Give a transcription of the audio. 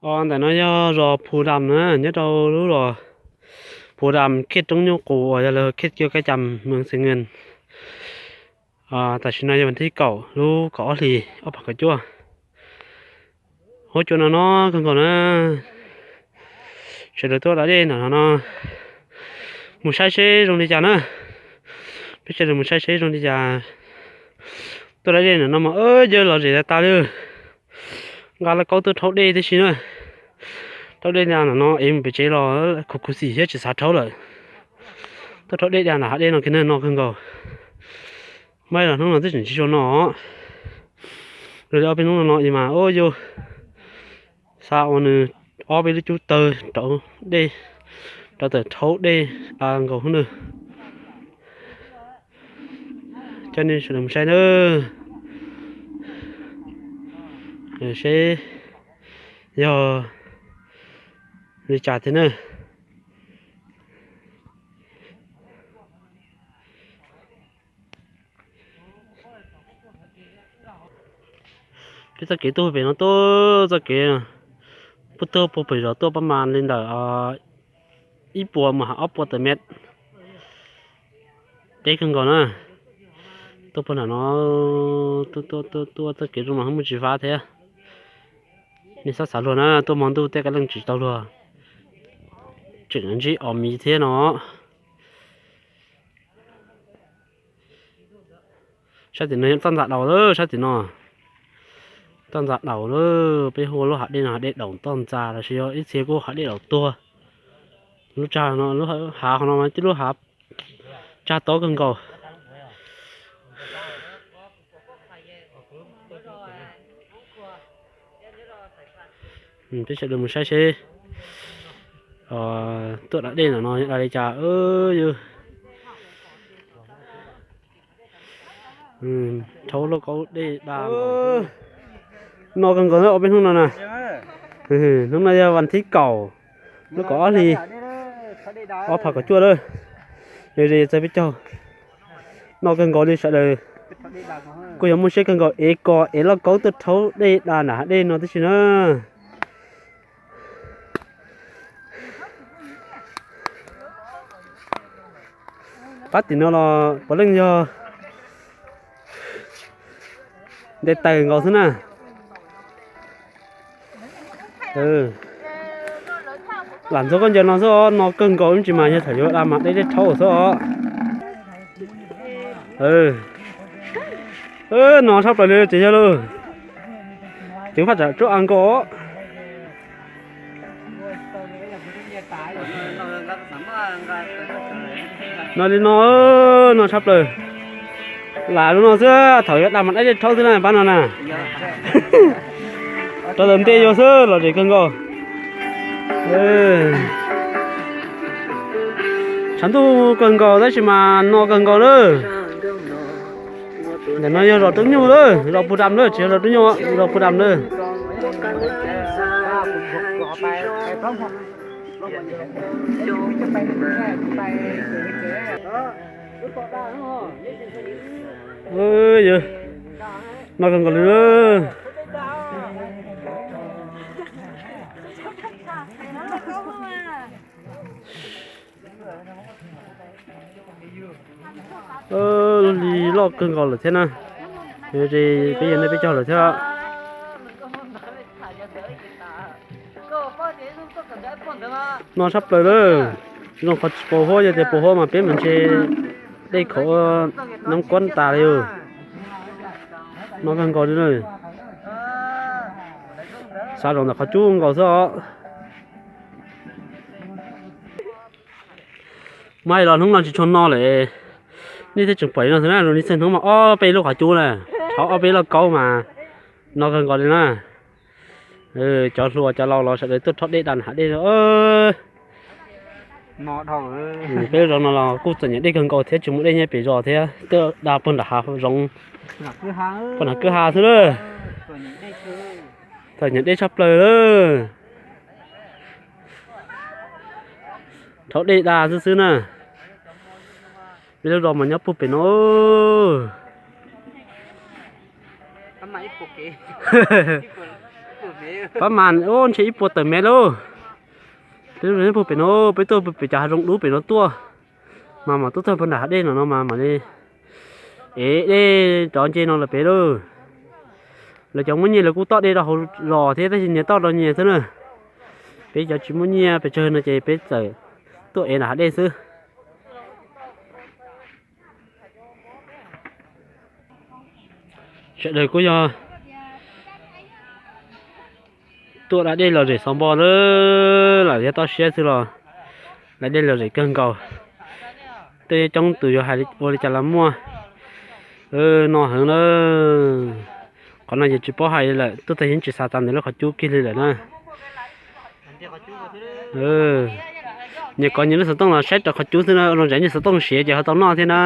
Ntawm no yog zos Phu Dam na, nyob rau lub zos Phu Dam, khej Roob Nyuj Qus uas yog lawv khej Kiav Kab Cam, Mees Xeem Nkees. Tam sim no yog vas thib kaum lub kaum ob hlis ob phav kaum cuaj. Huab cua no no kawg nkaus na. Sawv daws tuaj da dej ntawm no no, mus saib seb zoo li cas na. Peb sawv daws mus saib seb zoo li cas. Tuaj da dej ntawm no mas yawg lom zem tas tas li. Nqa lauj kaub tuaj rhaub dej tib si na. Rhaub dej da ntawm no es mus pem tsev los khuv khuv xim thiab tsis xav rhaub lawm. Tuaj rhaub dej da nram hav dej no kiag na, no kawg nkaus. Mas los hnub no twb tseem tsis tshua no. Los li ob peb hnub no no es mas ua yus xa ua nws ob peb lub cub tawg rau dej, rau tawm rhaub dej da nkaus hub na. Coj nej sawv daws mus saib na, seb yog li cas thiab na. Peb txoj kev tuaj pem no tuaj, txoj kev puag tuaj puag pem zos tuaj pab mas li ntawm ib puas mus hais ob puas tawm mev. Deb kawg nkaus na. Tuaj puag nram no, tuaj tuaj tuaj tuaj txoj kev zoo mas muaj tsis fab thiab. Nej txhob xav luag na, tuaj hmo ntuj tej qee leej tsis tau luag, tseem ntsib os miv thiab no. Sab tim no yog toj ntxas daus lawm, sab tim no toj ntxas daus lawm. Peb hu lub hav dej no hav dej daus toj ntxas los sis yog ib txhia kuj hav dej daus tuag. Lub tsag no, lub hav no mas tib lub hav tsag tob kawg nkaus. Peb sawv daws mus saib seb tuaj da dej ntawm no da li cas. Yus rhaub lauj kaub dej da. No kawg nkaus na, ob peb hnub no na. Hnub no yog vas thib kaum, lub kaum ob hlis ob phav kaum cuaj lawm. Yog li txog peb caug, no kawg nkaus li sawv daws kuj yuav muaj siab kawg nkaus ev kos ev lauj kaub tuaj rhaub dej da nram hav dej no tib si na. Pab tim no los puav leej yog nte taws nkaus xwb na. Lam ntxuav khaub ncaws no xwb, no kawg nkaus ib ntsis mas yog thaum yuav da mas dej dej rhaub xwb os. No tshaj plaws li ces yog lawm. Ceev faj tsam tsuab a nkaus. No li no, no tshaj plaws. Lam lub no xwb, thaum yuav da mas dej dej rhaub xwb na pab no na. Rau ntawm ntej yuav xwb los zem kawg nkaus. Tshav ntuj kawg nkaus tab sis mas no kawg nkaus lawm. Ntawm no yog zos Roob Nyuj lawm, zos Phu Dam lawm, tsis yog zos Roob Nyuj, zos Phu Dam lawm. No kawg nkaus li. Lub hli loj kawg nkaus lawm thiab na. Peb yog nej peb caug lawm thiab. No tshaj plaws lawm. Zoo qhov tsis pos huab, yog tias pos huab mas peb mus ntshe dej khov noob kuab tas li os. No kawg nkaus li na. Xav zaum ntawm qhov cub nkaus xwb os. Mas los hnub no tsis tshua no lawm, nej thiaj tseem pom no xwb na, zoo li txhua hnub mas ob peb lub qhov cub na, rhaub ob peb lauj kaub mas no kawg nkaus li na. Cov hluas cov laus los sawv daws tuaj rhaub dej da nram hav dej. Peb lub zos no los kuj txom nyem dej kawg nkaus thiab, tsis muaj dej nyob pem zos thiab, tuaj da puag nram hav zoov, puag nram kwj ha xwb lawm. Txom nyem dej tshaj plaws lawm. Rhaub dej da xwb xwb na. Peb lub zos mas nyob puag pem no. Pab mas ub ntshe ib puas tawm mev lauj. Peb pug pem no, peb tuaj pem cov hav zoov dub pem no tuaj, mas mam tuaj txog puag nram hav dej no no mas mam li ev dej rov nce no lawm pem lauj. Lawv cov muaj nyiaj lawv kuj toj dej rau hauv zos thiab tab sis nyias toj rau nyias xwb na. Peb cov tsis muaj nyiaj pes tsawg no ces peb txawm tuaj ev nram hav dej xwb. Sawv daws kuj yog tuaj da dej lom zem xov npo lawm, lam yog toj siab xwb los da dej lom zem kawg nkaus. Tej coob tus yuav hais ua li cas los muaj, no heev na. Qhov no yus tsis paub hais lawm, tuaj tag yeej tsis xav txog ntawm lub qhov cub kiag li lawm na. Nyias kov nyias lub xov tooj los saib rau qhov cub xwb na, ua zoo tsam nyias xov tooj siav ces ho tau noj thiab na.